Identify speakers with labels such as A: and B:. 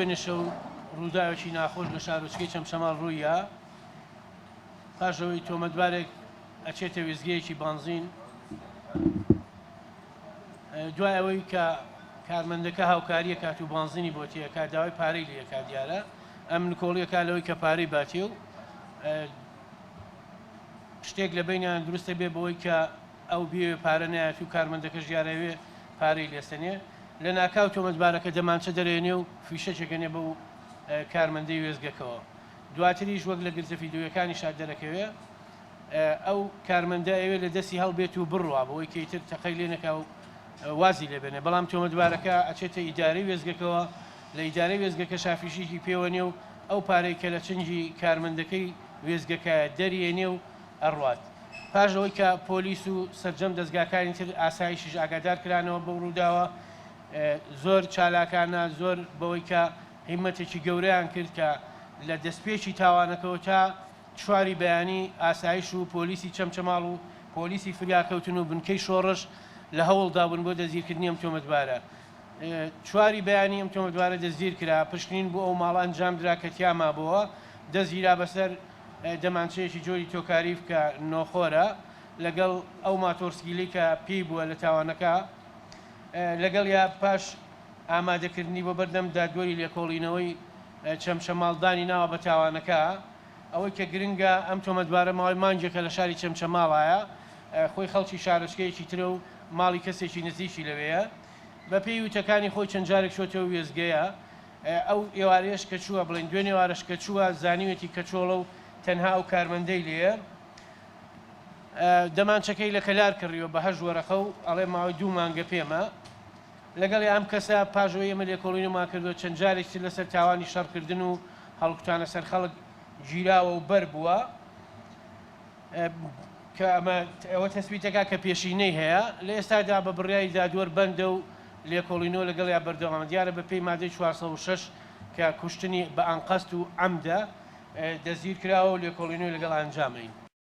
A: دوێنێ شەو ڕووداوێکی ناخۆش لە شارۆچکەی چەمچەماڵ ڕووییا، پاش ئەوەی تۆمەتبارێک ئەچێتە وێستگەیەکی بانزین، دوای ئەوەی کە کارمەندەکە هاوکاریە کات و بانزینی بۆ تێکا داوای پارەی لێکا، دیارە ئەم نکۆڵیەکە لەوەی کە پارەی باتێ و شتێک لە بینیان دروستە بێ بەوەی کە ئەو بێ پارە نایەت و کارمەندەکەش دیارەوێ پارەی لێسەنێ. لە ناکاو تۆمەتبارەکە دەمانچە دەرێنێ و فیشەکێکەنێ بەو کارمەندەی وێستگەکەوە. دواتریش وەک لە گرتە ڤیدیۆیەکانیشا دەرەکەوێ ئەو کارمەندە ئەیەوێ لە دەستی هەڵبێت و بڕوا بەوەی کە ئیتر تەقەی لێ نەکا و وازی لێ بێنێ، بەڵام تۆمەتبارەکە ئەچێتە ئیدارەی وێستگەکەوە، لە ئیدارەی وێستگەکەشا فیشیکی پێوەنێ و ئەو پارەی کە لە چنگی کارمەندەکەی وێستگەکایە دەریێنێ و ئەڕوات. پاش ئەوەی کە پۆلیس و سەرجەم دەزگاکانی تر ئاسایشیش ئاگادار کرانەوە بەو ڕووداوە، زۆر چالاکانە، زۆر بەوەی کە هیمەتێکی گەورەیان کرد کە لە دەستپێکی تاوانەکەوە تا چواری بەیانی ئاسایش و پۆلیسی چەمچەماڵ و پۆلیسی فریاکەوتن و بنکەی شۆڕش لە هەوڵدا بوون بۆ دەستگیرکردنی ئەم تۆمەتبارە. چواری بەیانی ئەم تۆمەتبارە دەستگیر کرا، پشکنین بۆ ئەو ماڵە ئەنجامدرا کە تیا مابۆوە، دەستگیرا بەسەر دەمانچەیەکی جۆری تۆکاریف کە نۆخۆرە لەگەڵ ئەو ماتۆڕسکیلەی کە پێی بووە لە تاوانەکە لەگەڵیا. پاش ئامادەکردنی بۆ بەردەم دادوەری لێکۆڵینەوەی چەمچەماڵ دانی ناوە بە تاوانەکە. ئەوەی کە گرنگە ئەم تۆمەتبارە ماوەی مانگێکە لە شاری چەمچەماڵایە، خۆی خەڵکی شارۆچکەیەکی ترە و ماڵی کەسێکی نزیکی لەوێیە. بەپێی وتەکانی خۆی چەند جارێک چۆتەوە وێستگەیە. ئەو ئێوارەیەش کە چووە، بڵێین دوێنێ ئێوارەش کە چووە، زانیویەتی کە چۆڵە و تەنها ئەو کارمەندەی لێیە. دەمانچەکەی لە کەلار کڕیوە بە هەشت وەرەقە و ئەڵێ ماوەی دوو مانگە پێمە. لەگەڵی ئەم کەسە پاش ئەوەی ئێمە لێکۆڵینەوەمان کردووە چەند جارێکی تر لەسەر تاوانی شەڕکردن و هەڵکوتانە سەر خەڵک گیراوە و بەر بووە، کە ئەمە ئەوە تەسبیت دەکات کە پێشینەی هەیە. لە ئێستادا بە بڕیاری دادوەر بەندە و لێکۆڵینەوە لەگەڵیا بەردەوامە. دیارە بە پێی مادەی 406 کە کوشتنی بە ئەنقەست و عەمدە دەستگیر کراوە و لێکۆڵینەوەی لەگەڵ ئەنجامەین.